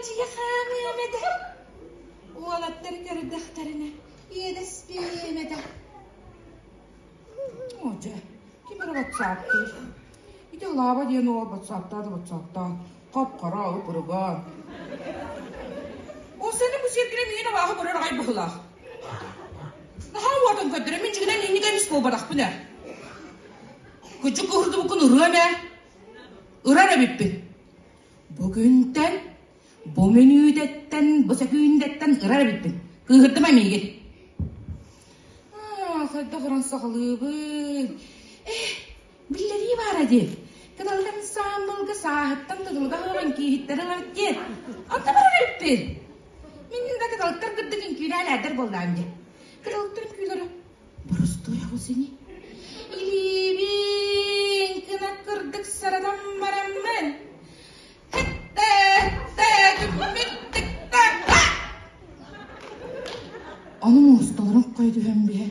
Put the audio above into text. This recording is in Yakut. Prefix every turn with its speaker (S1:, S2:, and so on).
S1: Кылабачыйа хаамыам этэ. Уолаттар көрдөхтөрүнэ иэдэспиэм этэ.
S2: Оо дьэ, ким эрэ батсааптыыр. Ити Лааба диэн уол батсааптаа да батсааптаа, хап-хара, ып-ырыган. Ол сeni бу сиэркилэ миигин абааһы көрөр аҕай быһыылаах. Наһаа уотун көрдөрө, мин дьиҥинэн инник эмис буолбатахпын ээ. Кыдьык кыһырдыбыккын ырыам ээ. Ырар эбиппин. Бу күнтэн, бу мүнүүтэттэн, бу сөкүүндэттэн ырар эбиппин. Кыыһырдыма миигин. Хайдах ыран саҕалыыбын? Э, биллэрии баара дии. Кыталык ансаамбылга сааһыттан тутулуга суох үҥкүүһүттэри ылабыт диэн. Онто барар эбиппин. Мин да кыталыктар кырдык үҥкүүлээн ээрдэр буоллаҕым дии. Кыталыктар үҥкүүлэрэ боростуой оҕус ини. Илиибин кынат кырдык саратан бараммын. Ону муосталарын хойо түһэн биһэ.